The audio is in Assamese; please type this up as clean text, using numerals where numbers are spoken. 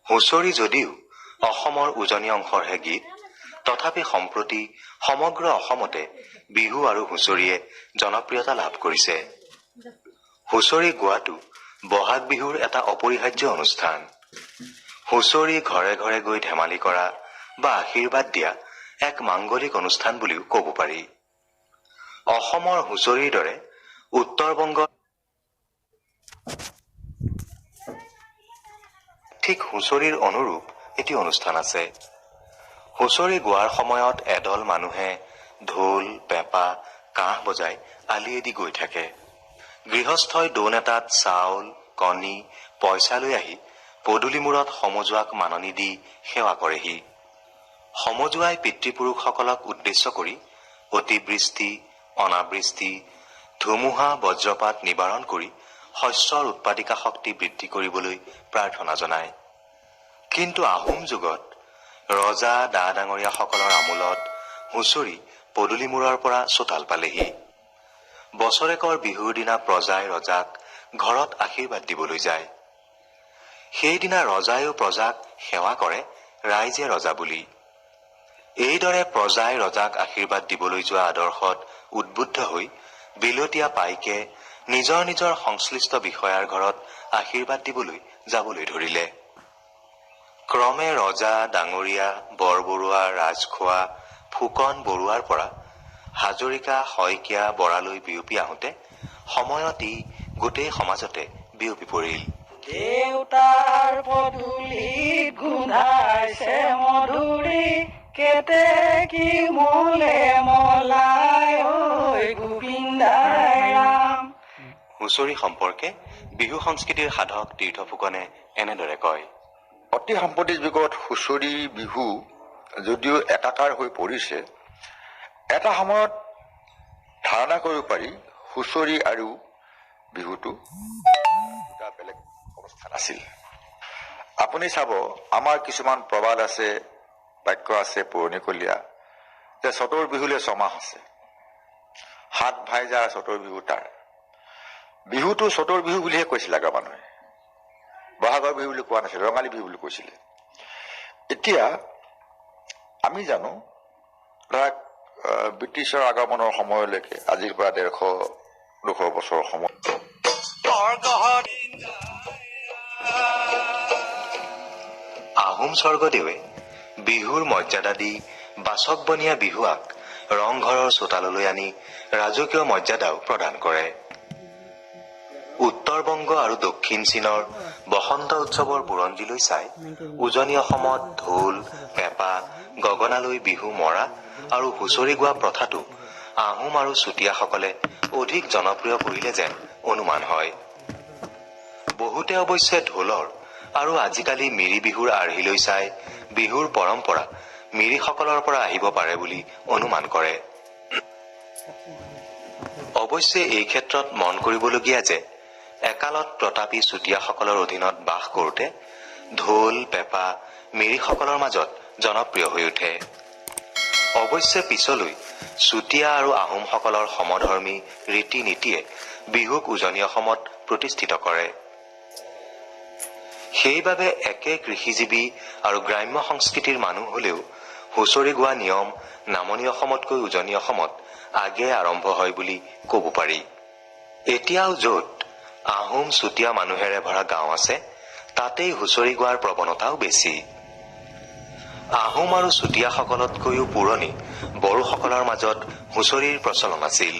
হুঁচৰি যদিও অসমৰ উজনি অংশৰহে গীত, তথাপি সম্প্ৰতি সমগ্ৰ অসমতে বিহু আৰু হুঁচৰিয়ে জনপ্ৰিয়তা লাভ কৰিছে। হুঁচৰি গোৱাটো বহাগ বিহুৰ এটা অপৰিহাৰ্য অনুষ্ঠান। হুঁচৰি ঘৰে ঘৰে গৈ ধেমালি কৰা বা আশীৰ্বাদ দিয়া এক মাংগলিক অনুষ্ঠান বুলিও ক'ব পাৰি। অসমৰ হুঁচৰিৰ দৰে উত্তৰ বংগত ঠিক হুঁচৰিৰ অনুৰূপ এটি অনুষ্ঠান আছে। হুঁচৰি গোৱাৰ সময়ত এদল মানুহে ঢোল, পেঁপা, কাঁহ বজাই আলিয়েদি গৈ থাকে। গৃহস্থই দোণ এটাত চাউল, কণী, পইচা লৈ আহি পদূলিমূৰত সমজুৱাক মাননি দি সেৱা কৰেহি। সমজুৱাই পিতৃপুৰুষসকলক উদ্দেশ্য কৰি অতিবৃষ্টি, অনাবৃষ্টি, ধুমুহা, বজ্ৰপাত নিবাৰণ কৰি শস্যৰ উৎপাদিকা শক্তি বৃদ্ধি কৰিবলৈ প্ৰাৰ্থনা জনায়। কিন্তু আহোম যুগত ৰজা ডা ডাঙৰীয়াসকলৰ আমোলত হুঁচৰি পদূলিমূৰৰ পৰা চোতাল পালেহি। বছৰেকৰ বিহুৰ দিনা প্ৰজাই ৰজাক ঘৰত আশীৰ্বাদ দিবলৈ যায়। সেইদিনা ৰজায়ো প্ৰজাক সেৱা কৰে ৰাইজে ৰজা বুলি। এইদৰে প্ৰজাই ৰজাক আশীৰ্বাদ দিবলৈ যোৱা আদৰ্শত উদ্বুদ্ধ হৈ বিলতীয়া পাইকে নিজৰ নিজৰ সংশ্লিষ্ট বিষয়াৰ ঘৰত আশীৰ্বাদ দিবলৈ যাবলৈ ধৰিলে। ক্ৰমে ৰজা, ডাঙৰীয়া, বৰবৰুৱা, ৰাজখোৱা, ফুকন, বৰুৱাৰ পৰা হাজৰিকা, শইকীয়া, বৰালৈ বিয়পি আহোঁতে সময়ত ই গোটেই সমাজতে বিয়পি পৰিল। দেউতাৰ পদূলিত গোন্ধাইছে মধুৰি, কেতেকী মলে মলাই ঐ গোবিন্দাই ৰাম। হুঁচৰি সম্পৰ্কে বিহু সংস্কৃতিৰ সাধক তীৰ্থ ফুকনে এনেদৰে কয়, অতি সাম্প্ৰতিক যুগত হুঁচৰি বিহু যদিও একাকাৰ হৈ পৰিছে, এটা সময়ত ধাৰণা কৰিব পাৰি হুঁচৰি আৰু বিহুটো দুটা বেলেগ অনুষ্ঠান আছিল। আপুনি চাব, আমাৰ কিছুমান প্ৰবাদ আছে, বাক্য আছে পুৰণিকলীয়া, যে চতৰ বিহুলৈ ছমাহ আছে, সাত ভাই যাৰ চতৰ বিহু তাৰ। বিহুটো চতৰ বিহু বুলিহে কৈছিল আগৰ মানুহে, বহাগৰ বিহু বুলি কোৱা নাছিল, ৰঙালী বিহু বুলি কৈছিলে। এতিয়া আমি জানো, ধৰক ব্ৰিটিছৰ আগমনৰ সময়লৈকে, আজিৰ পৰা 150-200 বছৰৰ সময়, আহোম স্বৰ্গদেৱে বিহুৰ মৰ্যাদা দি বাচক বনীয়া বিহুৱাক ৰংঘৰৰ চোতাললৈ আনি ৰাজকীয় মৰ্যাদাও প্ৰদান কৰে। উত্তৰ বংগ আৰু দক্ষিণ চীনৰ বসন্ত উৎসৱৰ বুৰঞ্জীলৈ চাই উজনি অসমত ঢোল, পেঁপা, গগনালৈ বিহু মৰা আৰু হুঁচৰি গোৱা প্ৰথাটো আহোম আৰু চুতীয়াসকলে অধিক জনপ্ৰিয় কৰিলে যেন অনুমান হয়। বহুতে অৱশ্যে ঢোলৰ আৰু আজিকালি মিৰি বিহুৰ আৰ্হিলৈ চাই বিহুৰ পৰম্পৰা মিৰিসকলৰ পৰা আহিব পাৰে বুলি অনুমান কৰে। অৱশ্যে এই ক্ষেত্ৰত মন কৰিবলগীয়া যে একালত প্ৰতাপী চুতীয়াসকলৰ অধীনত বাস কৰোঁতে ঢোল, পেঁপা মিৰিসকলৰ মাজত জনপ্ৰিয় হৈ উঠে। অৱশ্যে পিছলৈ চুতীয়া আৰু আহোমসকলৰ সমধৰ্মী ৰীতি নীতিয়ে বিহুক উজনি অসমত প্ৰতিষ্ঠিত কৰে। সেইবাবে একে কৃষিজীৱী আৰু গ্ৰাম্য সংস্কৃতিৰ মানুহ হলেও হুঁচৰি গোৱা নিয়ম নামনি অসমতকৈ উজনি অসমত আগে আৰম্ভ হয় বুলি ক'ব পাৰি। এতিয়াও য'ত আহোম চুতীয়া মানুহেৰে ভৰা গাঁও আছে, তাতেই হুঁচৰি গোৱাৰ প্ৰৱণতাও বেছি। আহোম আৰু চুতীয়াসকলতকৈও পুৰণি বড়োসকলৰ মাজত হুঁচৰিৰ প্ৰচলন আছিল।